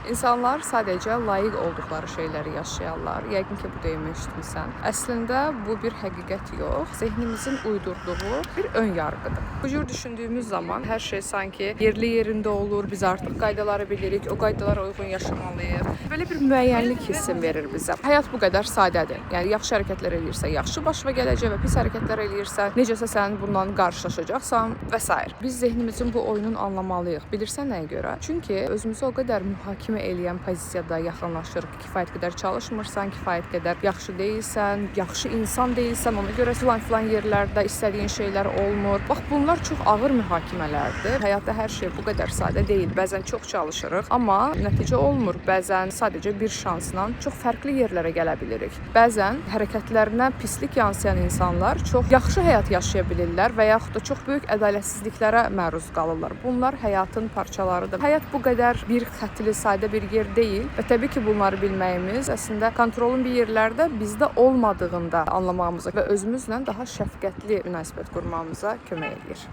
İnsanlar sadəcə layiq olduqları şeyləri yaşayarlar. Yəqin ki, bu deyimi eşitmisən. Əslində bu bir həqiqət yox, zehnimizin uydurduğu bir ön yarğıdır. Bu cür düşündüyümüz zaman hər şey sanki yerli yerində olur, biz artıq qaydaları bilirik, o qaydalara uyğun yaşamalıyıq. Belə bir müəyyənlik hissi verir bizə. Həyat bu qədər sadədir. Yəni yaxşı hərəkətlər eləyirsən, yaxşı başına gələcək və pis hərəkətlər eləyirsən, necəsə sən bundan qarşılaşacaqsan və sair. Biz zehnimizin bu oyununu anlamalıyıq. Bilirsən nəyə görə? Çünki özümüzü o qədər mühakimə eləyən pozisiyada yaxınlaşırıq ki, kifayət qədər çalışmırsan, kifayət qədər yaxşı deyilsən, yaxşı insan deyilsən, ona görə filan filan yerlərdə istədiyin şeylər olmur. Bax bunlar çox ağır mühakimələrdir. Həyatda hər şey bu qədər sadə deyil. Bəzən çox çalışırıq, amma nəticə olmur. Bəzən sadəcə bir şansla çox fərqli yerlərə gələ bilirik. Bəzən hərəkətlərinə pislik yansıyan insanlar çox yaxşı həyat yaşaya bilirlər və yaxud da çox böyük ədalətsizliklərə məruz qalırlar. Bunlar həyatın parçalarıdır. Həyat bu qədər bir xətli, sadə bir yer deyil və təbii ki, bunları bilməyimiz əslində kontrolun bir yerlərdə bizdə olmadığında anlamağımıza və özümüzlə daha şəfqətli münasibət qurmamıza kömək eləyir.